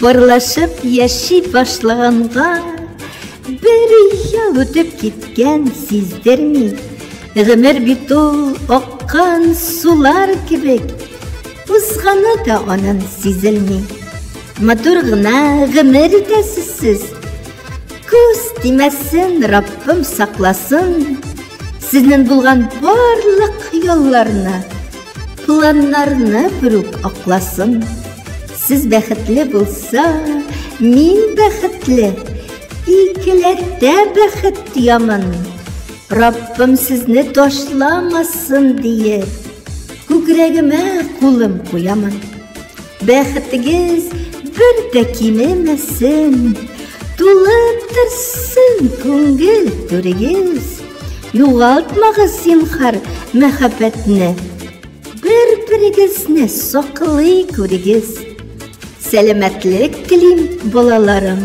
Парлашып яши башлаганга бер ел үтеп киткән сиздерми. Гомер бит ул аккан сулар кебек, узганы да анын сизелми. Матур гына гомер итәсез сез. Күз тимәсен, Раббым сакласын. Сезнең булган барлык хыялларны, планнарны берүк акласын. Сез бәхетле булса, мин бәхетле. Икеләтә бәхет тоямын. Раббым сезне ташламасын диеп, күкрәгемә кулым куямын. Бәхетегез бер дә кимемәсен, тулып торсын күңел түрегез. Югалтмагыз зинһар мәхәббәтне, бер-берегезне саклый күрегез. Сәламәтлек телим, балаларым.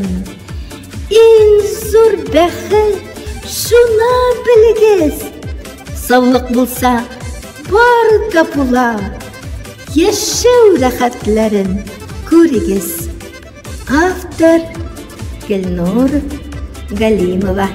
Иң зур бәхет шуны белегез. Саулык булса, бар да була. Яшәү рәхәтләрен күрегез. Автор Гөлнур Галимова.